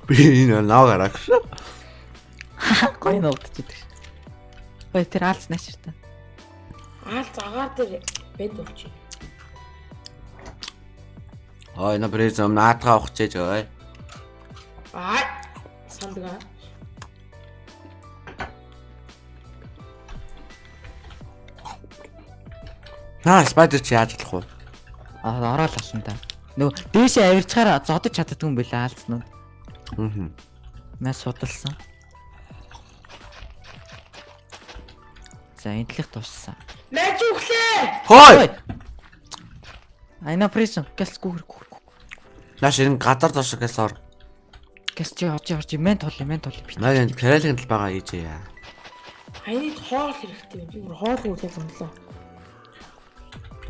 Би энэ наагараа. Гоё нуугдчихдаг. Ой тэр аалз наашир та. Аал загаар дээр бэнд болчих. Ой, на призм наадгаа ухчээж ой. Аа. Сандгаа. Наа, spider чи яаж болох вэ? Аа ороод алсан та. Нөгөө дээшээ авирчаар зодож чаддгүй юм билээ аалзнууд. Аа. Маа судалсан. За энэ талих дууссан. Мэж өглөө. Хой! Айна призм газ гүр гүр. Нааш энэ газар доош гэс ор. Газ чи орж орж мэн тул мэн тул бит. Наа энэ каралийн тал байгаа ийж яа. Аяны хоол хэрэгтэй юм. Би бүр хоол үлээх юм лээ.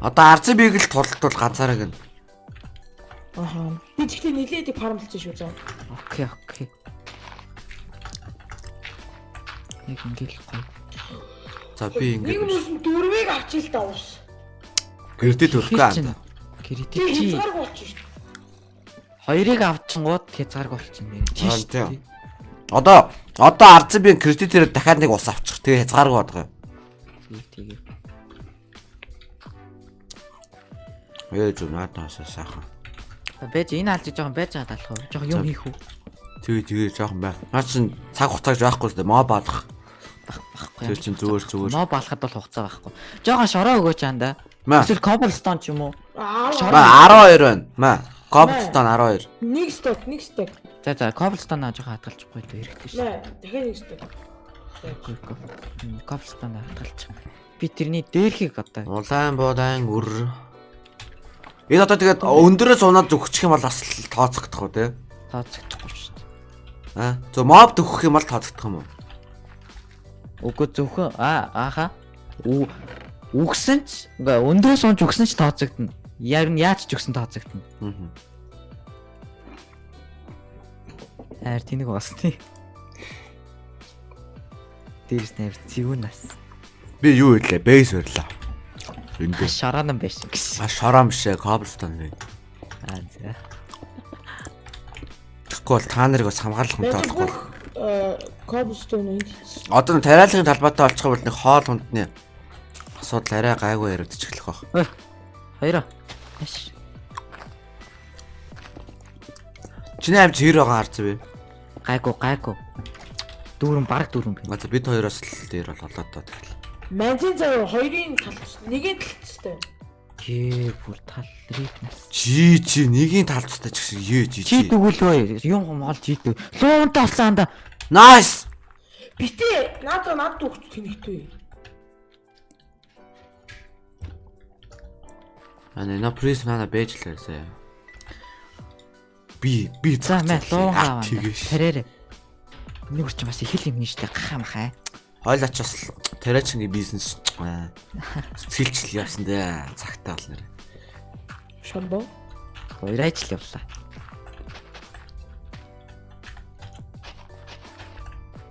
Одоо RCB-г л тултуул ганцаараа гэн. Аха. Би тэгтээ нилээд фармлцсан шүү заа. Окей окей. Яг ингээл гоё. За би Нэг ингэ хүмүүс нь дөрвийг авчил та ус. гэрдээ төрөхгүй аа. Кредит Би чи хязгааргүй болчих шүү. хоёрыг авчингууд хязгааргүй болчихно нэр. Аа, Тийм шүү тийм. дээ. Одоо RCB-ийн кредитээр дахиад нэг ус авчих. Тэгээ хязгааргүй бодгоо. Тийм тийм. Ээ зү наадаас сайхан. Байж энэ алж жоохон байж байгаа талах уу? Жоохон юм За. хийх үү? Тэгээ тэгээ жоохон байх. Наа чин цаг хугацааг байхгүй л дээ. Моб алах. Байхгүй. Тэр чин зүгээр зүгээр. Моб алахад бол хугацаа байхгүй. Жоохон шороо өгөөч анда. Маа. Эсвэл cobblestone ч юм уу? Аа. Маа 12 байна. Маа. Cobblestone 12. Нэг сток, нэг сток. За за cobblestone аа жоохон хадгалчихгүй дээ хэрэгтэй шүү. Нэ, дахиад нэг сток. Үгүй үгүй. Cobblestone аа хадгалчих. Би тэрний дээрхийг одоо Улаан буудаан үр. Энэ одоо тэгээд өндөрөөс унаад зүгчих юм бол бас л тооцогдох уу те? тооцогдохгүй шүү дээ. Аа. Зөв моб төгөх юм бол тооцогдох юм уу? Үгүй зөвхөн аа ааха. Үгсэн ч үгүй өндөрөөс унж үгсэн ч тооцогдно. Яг нь яаж ч үгсэн тооцогдно. Аа. Хайр тэнэг басны. Дээрс нэр зэвүүн нас. Би юу хэлээ? Бейс барьлаа. Энд дээр. Шараан байсан гэсэн. А шорон биш ээ, cobblestone вэ. Аа за. Тэгэхгүй бол та нарыг бас хамгаалах юм Мэж таахгүй. бүх cobblestone энд хийсэн. Одоо нэг тариалгын талбайтай олчих юм бол нэг хоол хүндний асуудал арай гайгүй яригдчих эхлэх байх. Ой. Хоёроо. Маш. Чиний амж хэр байгаа харц бэ? Гайгүй гайгүй. Дүүрэн бараг дүүрэн байна. Одоо бид хоёроос л дээр бол болоод тоо тэгэл. Манзин заяа хоёрын тал нэгийн талцтай. Ээ бүр тал рип нас. Чи чи нэгийн тал тустай ч гэсэн ее чи Чи чи. дэгвэл өө юм хом хол чи дэг. Луунтай болсон анда. Nice. Битээ наадаа над өгч тэнэгтүү. Ана на призм нана бэж л байсан. Би би За мэ луун аваа. Тэгэж. Тарээрэ. Нэг үр чи бас их л юм нь штэ гахаа махаа. Хойлооч бас тариачингийн бизнес сэтгэлчл явсан дээ. Цагтаа бол нэр. Шамбо. Хоёраач л явлаа.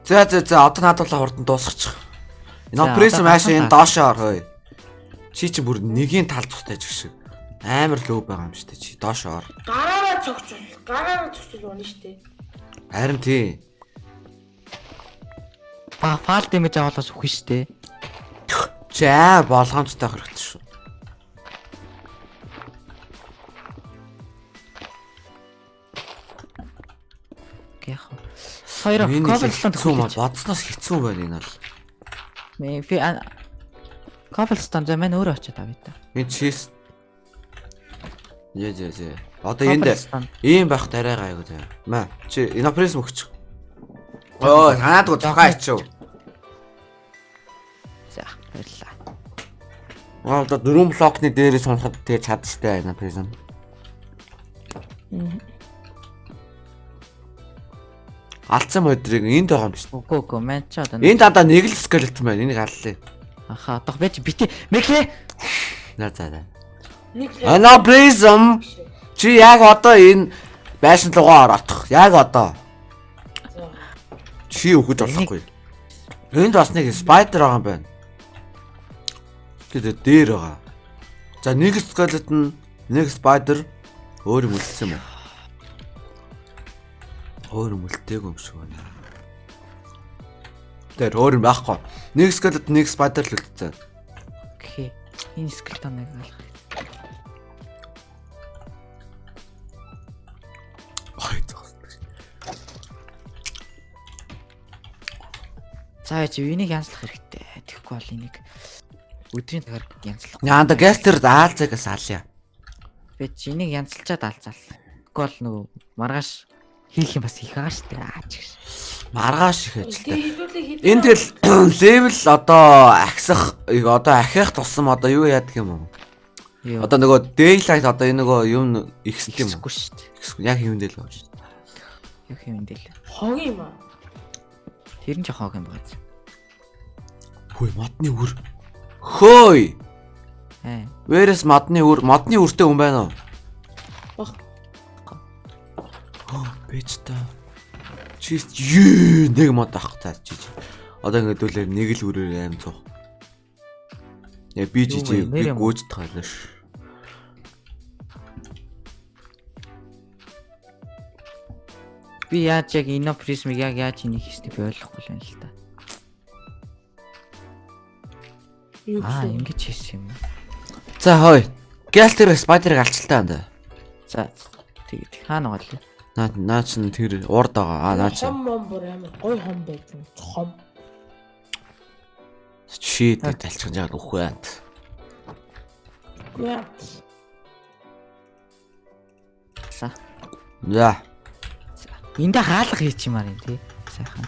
За за за одоо наадуулаа хурдан дуусгачих. За, Энэ призм одоо хаашаа энэ ганцхан доошоо орхой. Чи чи бүр нэгийн тал тустай ч шиг. Амар лөө байгаа юм шүү дээ. Чи доошоо ор. Гараараа цогцол. Гараараа цогцол унаа штэ. Харин тий. Ба фаал дэмэж аваад бас үхэн штэ. Чи аа болгоомжтой хэрэгтэй шүү. Гэх. Хоёроо Энэ cobblestone хэцүү маа төхөөлж. бодсноос хэцүү байна энэ бол. Мэ фи cobblestone за мань өөрөө очиад авъя та. Энэ чиз. Зэ зэ зэ. Одоо энд Cobblestone. ийм байх арай гайгүй заяа. Маа чи инопризм өгч. Оо танаадгүй тухай ичв. За баярлаа. Аа одоо дөрвөн блокны дээрээс унахад тэгээ чадчихтай инопризм. Алдсан модрыг энд байгаа юм шүү. Үгүй үгүй мань ч одоо Энд дандаа нэг л скелетон байна. Энийг аллаа. Аха одох байж бити мэхлээ. За за за. Нэг Инопризм чи яг одоо энэ байшин руугаа орох. Яг одоо. За. Чи өгөж болохгүй. Энд бас нэг spider байгаа юм байна. Тэгээ дээр байгаа. За нэг skeleton, нэг spider өөр юм үлдсэн юм уу? Өөр юм үлдээгүй юм шиг байна. Тэр өөр юм байхгүй. Нэг skeleton, нэг spider л үлдсэн. Окей. Энэ скелетоныг алах. За чи энийг янзлах хэрэгтэй. Тэгэхгүй бол энийг өдрийн цагаар янзлах. Яанда газ тэр аалзаагаас алъя. Би чи энийг янзалчаад алзаал. Тэгэхгүй бол нөгөө маргааш хийх юм бас их байгаа штэ. Аа ч гэж. Маргааш их ажилтай. Тэгээ хэдүүлээ хэдүүлээ. Энэ тэгэл level одоо ахисах одоо ахих тусам одоо юу яадаг юм бэ? Юу. Одоо нөгөө daylight одоо энэ нөгөө юм ихсэх юм уу? Ихсэхгүй штэ. Ихсэхгүй яг юм дээр л байна шүү дээ. Юу юм дэл. Хог юм аа. Тэр нь жоохон хог юм байгаа. Хөөе модны үр. Хөөе. Аа. Вэрэс модны үр, модны үртэй хүн байна уу? Баг. Бэж та. Чист юу нэг мод авах цаа чи. Одоо ингэ дүүлээр нэг л үрээр аим цуух. Я би Юу жижиг вэ? би Нэр юм уу? гүйж тайлаа ш. Би яаж яг ино призмыг яг яаж энийг хийснийг би ойлгохгүй л байна л та. Юу Аа, гэсэн. ингэж хийсэн юм уу? За хөөе. Гал тэр спайдерыг алчлаа анда. За тэгээд хаана байгаа лээ? Наа наа чин тэр урд байгаа. Аа наа чин. Хом мом бүр амар гой хом байдаг. Хом. Чи тэр талчих жаад үхгүй ант. Гүя. За. За. Эндээ хаалга хийчихмээр юм тий. Сайхан.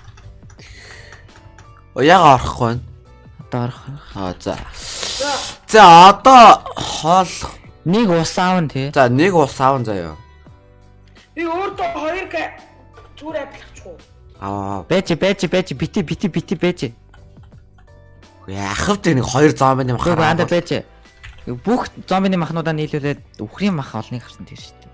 О яг орохгүй байна. Одоо орох. Аа за. За одоо хоол. Нэг ус аавн тий. За нэг ус аавн заяа. Би өөртөө хоёр зүгээр адилхачих уу? Аа. Байж байж байж бити бити бити байж. Яах вэ нэг хоёр зомби юм Үгүй хараа. анда байж. Бүх зомбины махнуудаа нийлүүлээд үхрийн мах олныг авсан тэр шүү дээ.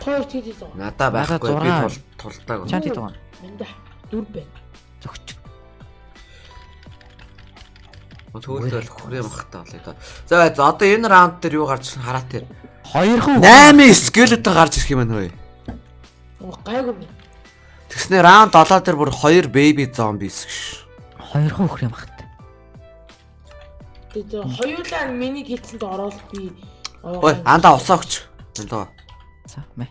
Хоёр тийд байгаа. Надаа байхгүй би Надад тул тултааг. Чам тийд байгаа. Мэнда дүр байна. Зөгч. Төгөлдөл хүрээ махтай болъё доо. За за одоо энэ раунд дээр юу гарч ирэх хараа тэр. Хоёрхан 8 скелетон гарч ирэх юм байна хөөе. Оо гайгүй юм. Тэгснэ раунд 7 дээр бүр 2 baby zombies гэж. Хоёрхан үхрийн махтай. Тэгээд хоёулаа миний гэлцэнд ороод би Ой, андаа усаа өгч. Энд доо. За мэ.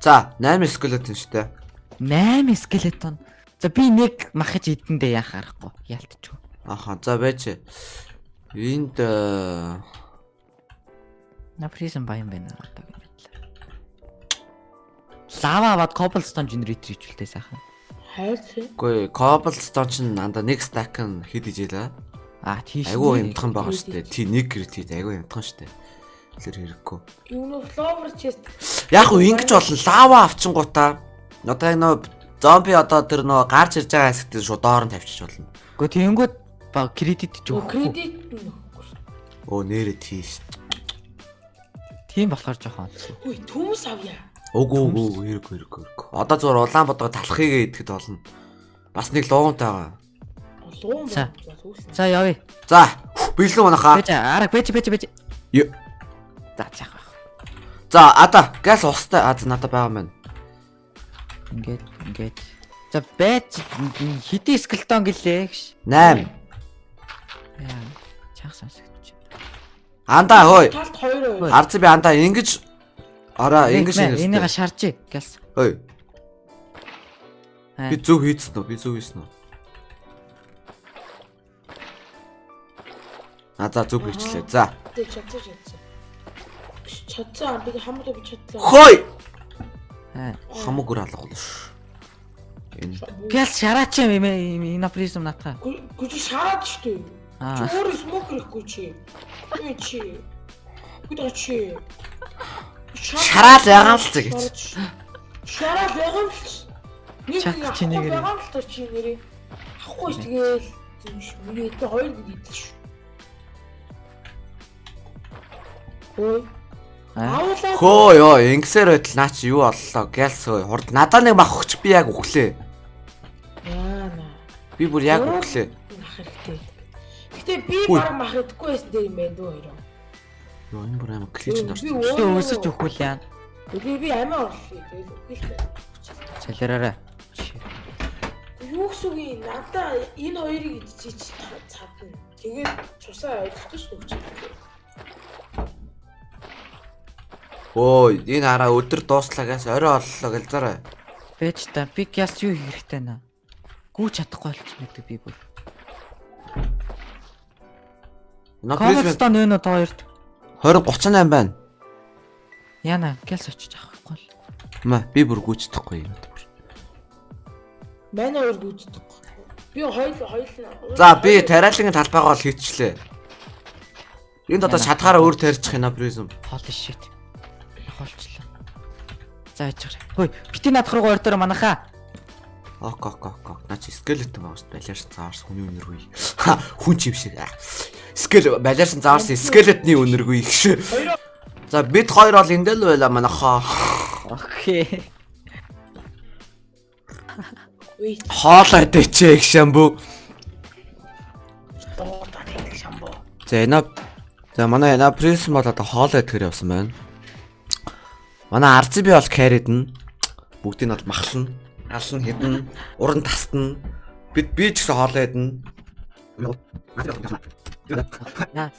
За 8 скелетон шүү дээ. 8 скелетон. За би нэг махаж идэндээ яах аргагүй. Ялтчих. Аха за байж. Энд На призм баян байна одоо юм байдлаа. Лава аваад cobblestone generator хийчихвэл сайхан. хайр тий. үгүй cobblestone чинь андаа нэг stack нь хэд ижээлээ. Аа тийш. Айгуу юмтхан байгаа шүү дээ. Тий нэг кредит айгуу юмтхан шүү дээ. Тэр хэрэггүй. Юу нөө flower chest. Яг уу ингэж болно. Лава авчингуудаа одоо яг нөө зомби одоо тэр нөө гарч ирж байгаа хэсэгт шууд доор нь тавьчих болно. Гэхдээ тэгэнгүүт ба кредит ч Өө өгөхгүй. кредит нь өгөхгүй шүү. Өө нэрэ тийш. Тийм болохоор жоохон онцгүй. Үй төмс авъя. Үгүй үгүй үгүй, хэрэггүй хэрэггүй хэрэггүй. Одоо зүгээр улаан бодгоо талхыгээ идэхэд болно. Бас нэг луунтай байгаа. Луун За. байна. Зүгсэн. За явъя. За бэлэн унахаа. Бэж арга бэж бэж бэж. Ё. За заах байх. За ада газ устай а за надад байгаа юм байна. Ингээд ингээд. За байж хэдий скелетон гэлээ гэж. 8. Яа чанга сонсогдож. Андаа хөөе. Талд хоёр хоёр. Арц би андаа ингэж араа ингэж Энийг шинэ. шарж гэлс. Хөөе. Аа. Би зөв хийцэн үү? Би зөв хийсэн үү? А за зөв хийчлээ. За. Тэг чадсан чадсан. Биш, Чадсан би хамаагүй би чадлаа. Хөөе. Аа. Хамаг үр алга ш. Энэ Гэл шараач юм энэ призм наатаа. Гү чи шараад шүү дээ. Чи Аа. өөрөө смокер ихгүй чи. Юу чи? Гүдэ чи. Шараал ягаан л зэ гэж. Шараал ягаан л. Нэг Чат нэг чи авахгүй нэгэрээ. байгаа л та чи нэрээ. Авахгүй ш тэгээл тийм ш. Миний эдгээр хоёр гэж идэл ш. Ой. Аа. Аавлаа. Хөө ёо ингэсээр байтал наа чи юу боллоо? Гэлс хөөе. Хурд надаа нэг мах өгч би яг өглөө. Яа на. Би бүр яг өглөө. Мах хэрэгтэй. Гэтэ би Хүй. баг мах идэхгүй байсан дээр юм байна дөө хоёроо. Ёо энэ бүр амар кличэнд Би орсон. Гэтэ өсөж өгөх үл яа. Үгүй би амиа орлоо. Тэгэл үгүй л та. Солиороо. Юу гэсэн үг юм? Надаа энэ хоёрыг идчихэж цадна. Тэгээд цусаа ойлгохгүй ш нүгч. Өө энэ хараа өдөр дууслаа гээс орой оллоо гэлзараа. Бэж та би гяс юу хийх хэрэгтэй нэ? Гүйч чадахгүй болчихсон байдаг би бүр. На призм Cobblestone нөө та хоёрт. 20 38 байна. Яна, гэлс очиж авахгүй л. Маа би бүр гүйж чадахгүй юм бүр. Манай хоёр гүйцэтгэхгүй. Би хоёул хоёул нь. За би тариалангийн талбайгаа бол хийчлээ. Энд одоо Яна. шатгаараа өөр тарьчих юм призм. Holy shit. Холчлоо. За яж гараа. Хөөе, бити наадах руу хоёр дээр манайхаа. Ок ок ок ок. Наа чи скелетон байгаа шүү дээ. Балиарсан заарс хүний үнэргүй. Ха, хүн ч юм шиг. Скел балиарсан заарс скелетний үнэргүй их. За бид хоёр бол энд л байла манайхаа. Окей. Wait, Хоолой дэчээ их шамбу. дуудаад байдаг шамбу. За энэ за манай энэ призм бол одоо хоолой идэхээр явсан байна. Манай RCB бол carry-дэн. Бүгдийг нь бол махлна, ална, хідэн, уран тастна. Бид би ч гэсэн хоолой идэнэ. На.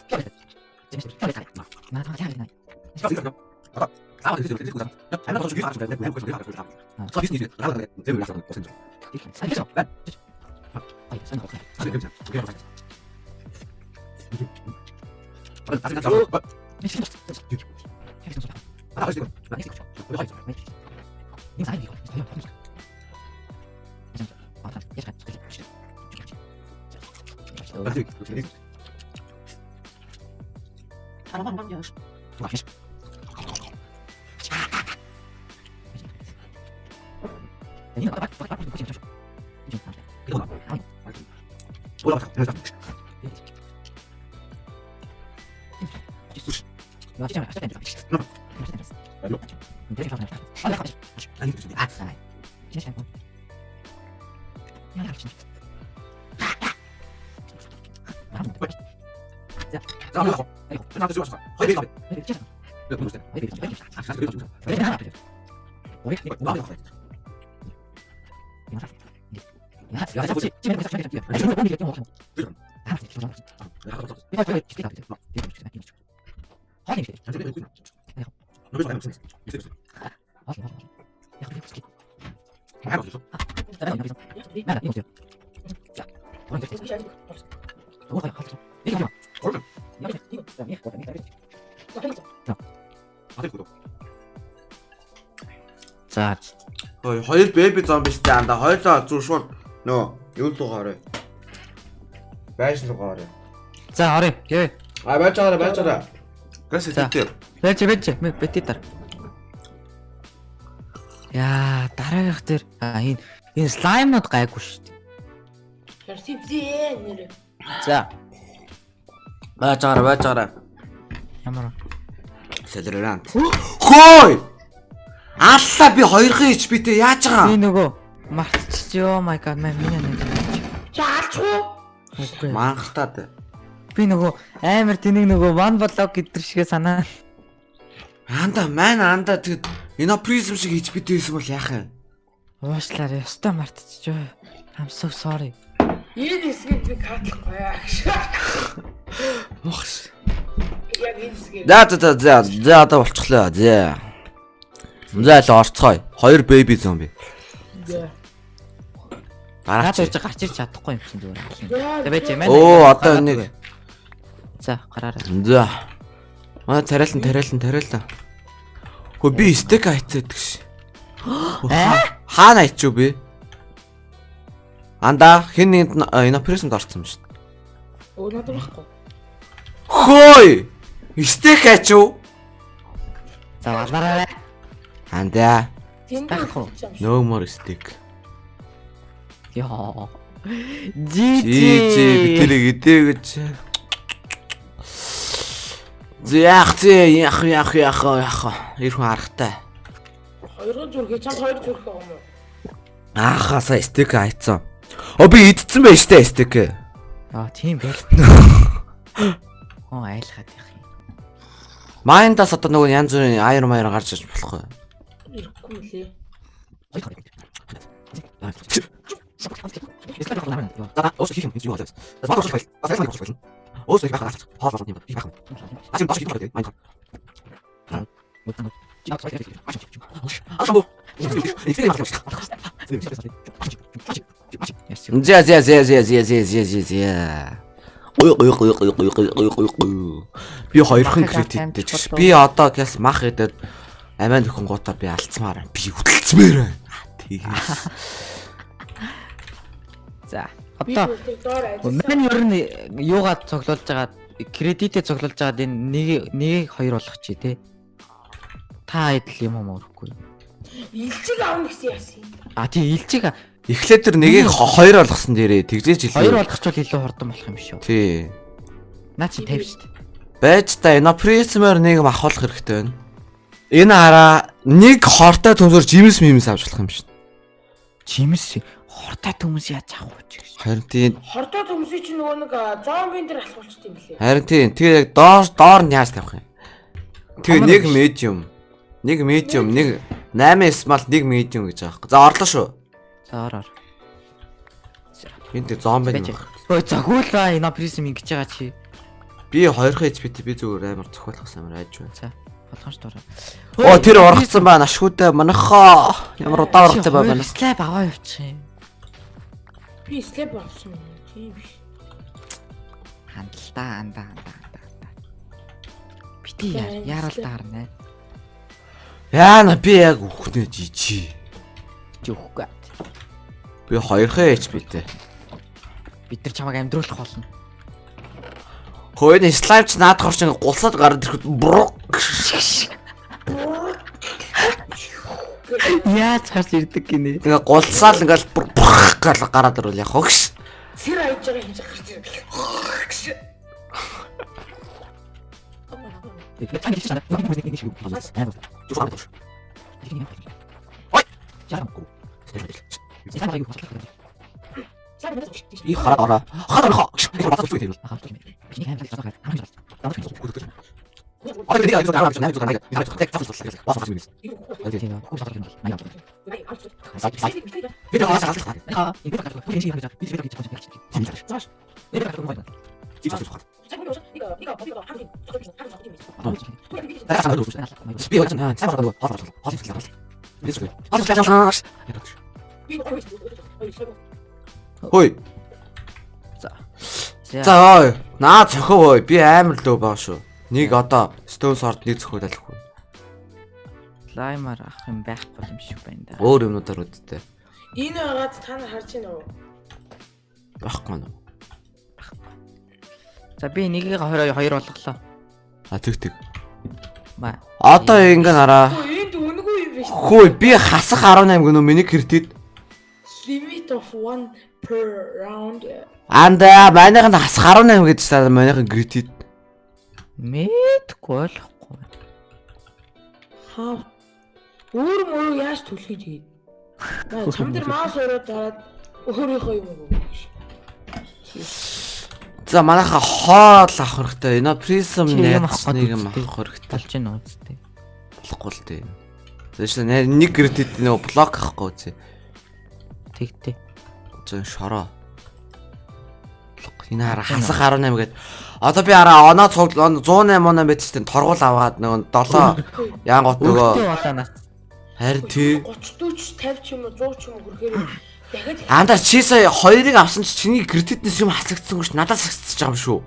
За Хоёр бэби зомбистэй анда хоёлоо зүр шууд нөө юу л руу орё. Байж л руу орё. За орё. Явъя. А байж байгаарай байж байгаарай. Гэс За. хэдтэй. Байж байж бити дар. Яа, дараагийнх дээр а энэ энэ слаймнууд гайгүй шүү дээ. Ярсивзээ нэр. За Байж байгаарай байж байгаарай. ямар Селерант. Хөөй! Алла би хоёрхан HP-тэй яаж байгаа би юм? нөгөө мартчих. Oh my god, маа миний нэг. Чи алчих уу? Үгүй. Мангалтаад. Би нөгөө амар тэнэг нөгөө one block гэдэр шигэ санаа. Анда маань анда тэгэд энэ призм шиг HP-тэй байсан бол яах юм? Уушлаар ёстой мартчих. I'm so sorry. Энэ хэсгийг би катлахгүй яа. Мохш. Яг энэ хэсгийг. За за за за за одоо болчихлоо. За. За л орцгоё. Хоёр бэби зомби. За. Гараач. Наад байж гарч ирч чадахгүй юм чинь зүгээр. За. За байж мэн. Оо одоо энийг. За гараарай. За. Манай тариалан тариалан тариалан. Хөө би стек айцаад гэж. Аа? Хаана айчуу би? Анда хэн нэгэнд энэ призмд орсон юм шүү дээ. Өө надад байхгүй. Хөөй! Стек айчуу. За балаарай. Анда Тэнд Байхгүй. no more steak. Йоо. GG. Чи би тэрийг идэ гэж. Зяах зэ яах яах яах яах. Ир хүн аргатай. Хоёрын зүрхээ чам хоёр зүрх байгаа юм уу? Аахаасаа стек айцсан. О би идсэн байж тээ стек. Аа тийм байл. Оо айлхаад явах юм. Майндаас одоо нөгөө янз бүрийн айр маяр гарч ирж болохгүй. Ирэхгүй мөлий. гэсэн. За за за за за за за за за. Гуй гуй гуй гуй гуй гуй гуй гуй гуй. Би хоёрхан Махыг авч кредиттэй ч амжихгүй. би одоо гэс мах идээд амиа нөхөн гутаа би алдсмаар байна. Би хөдөлцмээр байна. Тэгээс. За. Би Одоо тэр доор ажилласан. Мань ер нь юугаа цуглуулж байгаа кредитээ цуглуулж байгаад энэ нэг нэг хоёр болгох чи те. Та хэдэл юм өрөхгүй. Илчиг авна гэсэн яасан юм. А тий илчиг Эхлээд тэр нэгийг хоёр болгосон дээрээ тэгжээж илүү. хоёр болгочвол илүү хурдан болох юм шүү. Тий. Наа чи 50 шүү дээ. Байж та энэ призмээр нэг юм авах хэрэгтэй байна. Энэ хараа нэг хортой төмсөөр жимс мимс авч болох юм шин. Жимс хортой төмс яаж авах вэ гэж. Харин тийм. Хордоо төмсөй чинь нөгөө нэг зомбин дээр алхуулчих юм блээ. Харин тийм. Тэгээ яг доор доор нь яаж тавих юм? Тэгээ Амар нэг биш. медиум. Нэг медиум, нэг 8 смал, нэг медиум гэж байгаа байхгүй. За орлоо шүү. За ор ор. Энд тэг зомби Байж. нэг. Ой зохиул ба энэ призм ингэж байгаа чи. Би 2 HP би зүгээр амар зохиолох амар айж байна. За болгоомж дураа. Оо тэр ургацсан байна. Ашгүйдээ манайхаа. Ямар удаа ургацсан ба байна. Слайб аваа явчих юм. Би слэп авсан юм. Тийм биш. Хандалтаа анда анда анда анда. Бити яар яарал даарна. Яана би яг үхнэ жижи. Чи өгөхгүй. Би 2 HP-тэй. Бид нар чамайг амьдруулах болно. Хөөе энэ слайм ч наадах орч ингээ гулсаад гараад ирэхэд брук. Яаж гарч ирдэг гинэ? Ингээ гулсаал ингээл брук гал гараад ирвэл яг хогш. Цэр аяж байгаа юм шиг гарч ирэх. И хараад ороо. Хараад ороо. Хөөе. За. За ой. Наа цохив ой. Би амар лөө баа шүү. Нэг одоо Stone Sword нэг цохиод алахгүй. Лаймар авах юм байхгүй юм шиг байна да. Өөр юмнуудаар үдтэй. Энэ байгаад та нар харж байна уу? Байхгүй нь. За би нэгийг 22 болголоо. А тэг тэг. Ма. Одоо ингэ нараа. Хөө энд үнэгүй юм биш. Хөөе би хасах 18 гэнэ миний кредит. Limit of 1 per round. Анда манайх нь хасах 18 гэж та манайх кредит. Мэдгүй ойлгохгүй. Хаа. Өөр мөрөө яаж төлөхийг тэгээд. Наа чам дээр маус өрөө дараад өөрийнхөө юм уу гэж. За манайха хоол авах хэрэгтэй. Энэ призм Чи юм найз авах нэг юм гээд авах хэрэгтэй. Болж гин үсттэй. Болохгүй л дээ. Тэвч нэг кредит нөгөө блок авахгүй үзье. Тэгтээ. За шороо. Энэ хараа хасах 18 гээд одоо би хараа оноо цуг 108 оноо байж тэн торгуул аваад нөгөө 7 яангот Өгтөө нөгөө болоо наас. харин тий 30 ч 50 ч юм уу 100 ч юм уу хүрэхээр дахиад Андаа чи сая хоёрыг авсан чи чиний кредитнээс юм хасагдсангүй ш надаас хасагдчих байгаа юм шүү.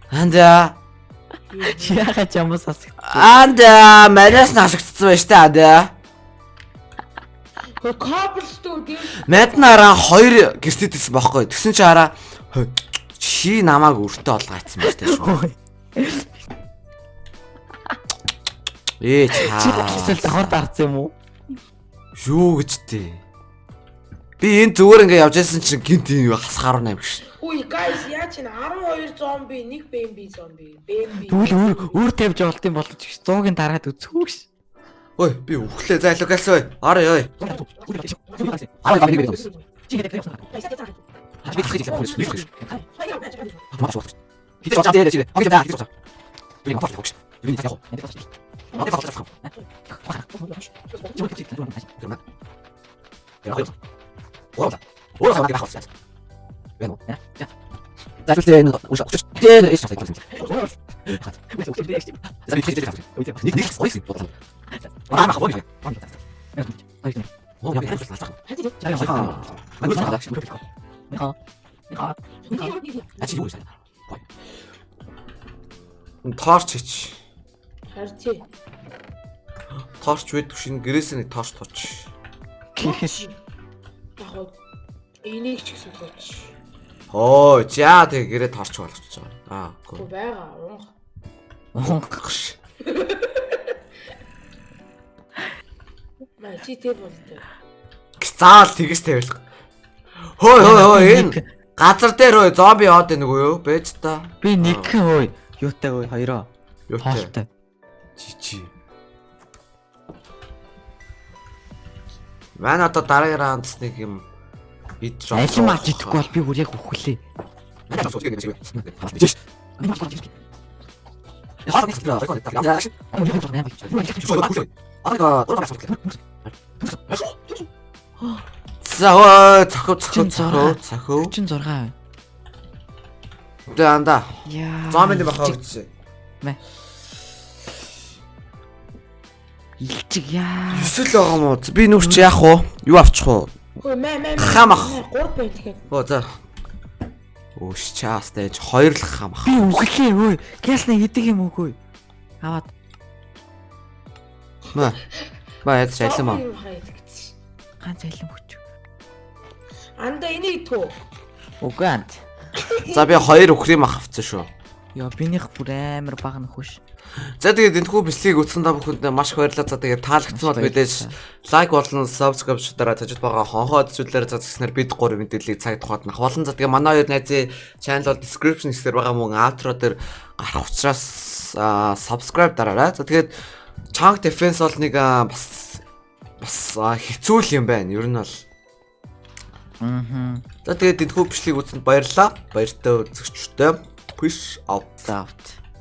Андаа Чи яхаа чамаас асах. андаа манаас нь хасагдсан байж та андаа. Cobblestone дээр Мад нараа хоёр кредит гэсэн бохоггүй. Тэгсэн чи хараа чи намайг өртөө олгаацсан байж та шүү. Ээ Чи чаа. эсвэл давхар дарсан юм уу? Юу гэж тээ. Би энэ зүгээр ингээ явж байсан чинь гинт энэ хасах 18 гэж. Үгүй guys яаж энэ 12 зомби, 1 BMB зомби, BMB. Тэгвэл өөр өөр тавьж болт юм болож 100-ын дараад үзэхгүй ш. Ой би үхлээ зайлуу гэлсэн ой. Орой ой. Torch хич. Харин тий. Torch байдаг шин гэрээсээ нэг torch тууч. Яг гоо энийг ч гэсэн тооч. Хөө, за тэг гэрээ torch болгочих жоо. Аа, Гоо үгүй. байгаа унга. Унга. Маа чи тэр болтой. Заавал тэгэж тавилах. Хөөе хөөе хөөе, энэ газар дээр хөөе зомби яваад байна үгүй юу? Бэж та. Би нэгхэн хөөе. Юутай хөөе хоёроо. Юутай? Хоолтой. Жижи. Манай одоо дараагийн раундс нэг юм идэж Аль маж идэхгүй бол би бүр яг үхлээ. За ой, цохив цохив цохив цохив. 46. Тэ анда. Яа. Зомби бахаа өгчээ. Илчиг яа. Эсвэл байгаа юм уу? Би нүрч яах вэ? Юу авчих вэ? Хөөе мэ мэ. Хам ах. 3 point гэхэд. Оо за. Өөш чаас дэж хоёр л хам ах. Би үхлээ өө. Гяс нэг идэг юм үгүй. Аваад Маа. Маа яаж айлсан маа. Зомби юм хаа идэх гэсэн. ганц айлан хүч. Анда энийг идэх үү? Үгүй ант. За би хоёр үхрийн мах авцсан шүү. Йоо минийх бүр амар бага нөхөш. За тэгээд энэхүү бичлэгийг үзсэн та бүхэнд маш их баярлалаа. За тэгээд таалагдсан бол мэдээж like болон subscribe дараа тажид байгаа хонхоо зүйлээр зазгснаар бид гурав мэдээллийг цаг тухайд нах болон. За тэгээд манай хоёр найзын channel бол description хэсгээр байгаа, мөн outro дээр гарах учраас subscribe дараарай. За тэгээд chunk defense бол нэг бас бас хэцүү л юм байна. Ер нь бол. Аа. За тэгээд энэхүү бичлэгийг үзсэнд баярлалаа. Баяртай үзэгчдээ. Peace out. Out.